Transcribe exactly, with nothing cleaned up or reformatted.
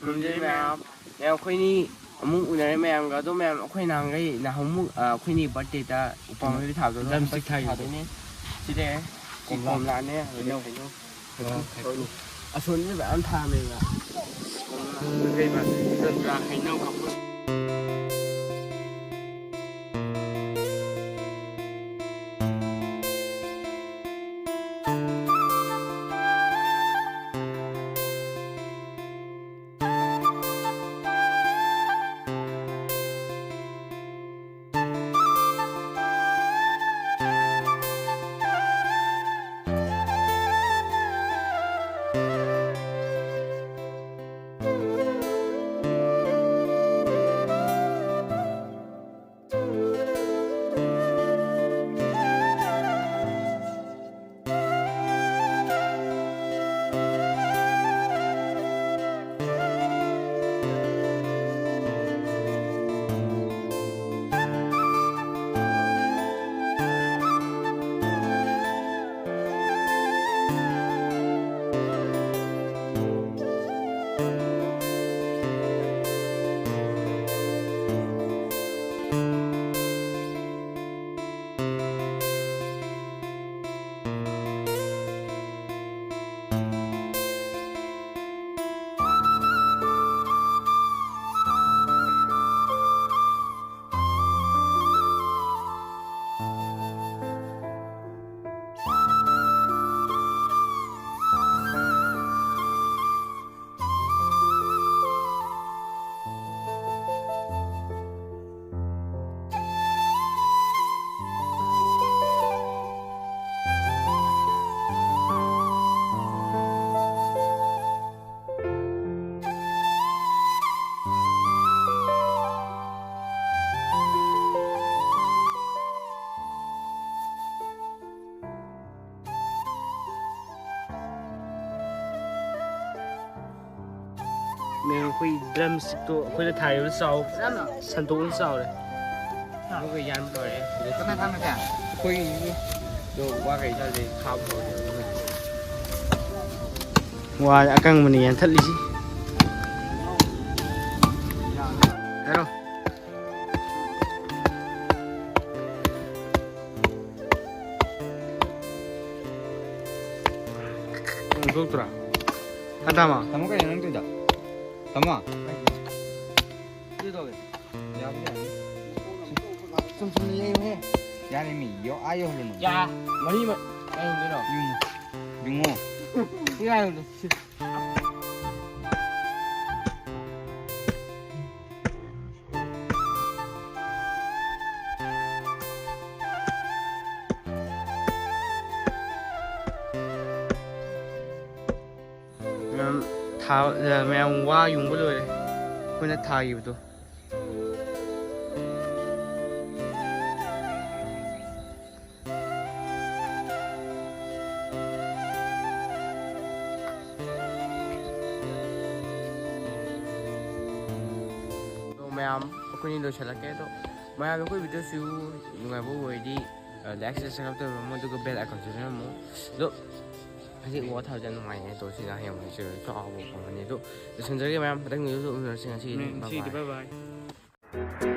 ꯈꯨꯔꯨꯝꯖꯔꯤ ꯃꯌꯥꯝ꯫ ꯃꯌꯥꯝ, ꯑꯩꯈꯣꯏꯅꯤ ꯑꯃꯨꯛ ꯎꯅꯔꯦ ꯃꯌꯥꯝꯒ꯫ ꯑꯗꯣ ꯃꯌꯥꯝ, ꯑꯩꯈꯣꯏ ꯅꯍꯥꯟꯈꯩ ꯅꯍꯥꯟꯃꯨꯛ, ꯑ, ꯑꯩꯈꯣꯏꯅꯤ ꯕꯥꯔꯗꯦꯗ ꯎꯄꯥꯝꯕꯤ ꯊꯥꯕꯗꯣ ꯑꯗꯨꯝ ꯗ꯭ꯔꯝꯁꯇꯤꯛ ꯍꯟꯗꯛꯁꯨ ꯊꯥꯏꯅꯤ꯫ ꯊꯥꯗꯣꯏꯅꯦ꯫ ꯁꯤꯗ ꯀꯣꯝꯂꯥꯅꯦ, ꯍꯩꯅꯧ꯫ ꯍꯩꯅꯧ꯫ ꯑꯣ, ꯍꯩꯅꯧ꯫ ꯑꯁꯣꯝꯗ ꯃꯌꯥꯝ ꯊꯥꯔꯝꯃꯦꯕ꯫ ꯀꯩꯕ? ꯆꯝꯄ꯭ꯔꯥ, ꯍꯩꯅꯧ, ꯀꯐꯣꯏ꯫ ꯃꯦꯝ, ꯑꯩꯈꯣꯏ ꯗ꯭ꯔꯝ ꯁ꯭ꯇꯤꯛꯇꯣ ꯑꯩꯈꯣꯏꯅ ꯊꯥꯔꯤꯕ ꯆꯥꯎ-, ꯁꯟꯗꯣꯛꯅ ꯆꯥꯎꯔꯦ꯫ ꯑꯗꯨꯒ ꯌꯥꯟꯕ ꯂꯣꯏꯔꯦ꯫ ꯀꯅꯥ ꯊꯥꯡꯅꯁꯦ? ꯑꯩꯈꯣꯏꯒꯤꯗꯣ ꯋꯥ ꯀꯩ ꯆꯥꯗꯦ, ꯈꯥꯕ ꯂꯣꯏꯔꯦ ꯑꯗꯨꯅ꯫ ꯋꯥ ꯑꯀꯪꯕꯅ ꯌꯥꯟꯊꯠꯂꯤꯁꯤ꯫ ꯍꯥꯏꯔꯣ꯫ ꯊꯣꯡꯗꯣꯛꯇ꯭ꯔꯥ? ꯍꯟꯊꯃ꯫ ꯇꯥꯃꯣ, ꯀꯩꯅꯣ ꯅꯪ ꯇꯧꯔꯤꯗꯣ? ꯇꯥꯃꯣ꯫ ꯀꯩ ꯇꯧꯒꯦ? ꯌꯥꯕ ꯌꯥꯅꯤ꯫ ꯁꯨꯝ ꯁꯨꯝ ꯌꯩꯌꯨꯍꯦ꯫ ꯌꯥꯔꯦ ꯃꯤ, ꯌꯧ-, ꯑꯥ ꯌꯧꯍꯜꯂꯨꯅꯨ꯫ ꯌꯥ, ꯃꯔꯤ ꯃ-, ꯀꯩ ꯍꯥꯏꯗꯣꯏꯅꯣ? ꯌꯨꯡꯉꯨ꯫ ꯌꯨꯡꯉꯨ꯫ ꯁꯤ ꯀꯥꯏ ꯍꯥꯏꯕꯗꯣ? ꯁꯤ꯫ ꯃꯌꯥꯝ ꯊꯥ-, ꯃꯌꯥꯝ ꯋꯥ ꯌꯨꯡꯕ ꯂꯣꯏꯔꯦ꯫ ꯑꯩꯈꯣꯏꯅ ꯊꯥꯈꯤꯕꯗꯣ꯫ ꯑꯗꯣ ꯃꯌꯥꯝ, ꯑꯩꯈꯣꯏꯅꯤ ꯂꯣꯏꯁꯤꯜꯂꯛꯀꯦ꯫ ꯑꯗꯣ ꯃꯌꯥꯝ, ꯑꯩꯈꯣꯏ video ꯁꯨ ꯅꯨꯡꯉꯥꯏꯕ ꯑꯣꯏꯔꯗꯤ, ꯑ, like, share, subscribe ꯇꯧꯕꯤꯔꯝꯃꯣ, ꯑꯗꯨꯒ bell icon ꯁꯨ ꯅꯝꯃꯣ꯫ ꯑꯗꯣ ꯍꯧꯖꯤꯛ ꯋꯥ ꯊꯥꯕꯁꯦ ꯌꯥꯝ ꯅꯨꯡꯉꯥꯏꯌꯦ꯫ ꯑꯗꯣ ꯁꯤꯅ ꯍꯌꯦꯡ ꯍꯧꯖꯤꯛ ꯆꯥꯎꯕ ꯐꯪꯒꯅꯤ꯫ ꯑꯗꯣ ꯂꯣꯏꯁꯤꯟꯖꯔꯒꯦ ꯃꯌꯥꯝ, ꯃꯊꯪ video ꯗ ꯎꯅꯔꯁꯤ꯫ ꯉꯁꯤꯒꯤꯗꯤ ꯎꯝ, bye ꯉꯁꯤꯒꯤꯗꯤ bye꯫ Bye bye꯫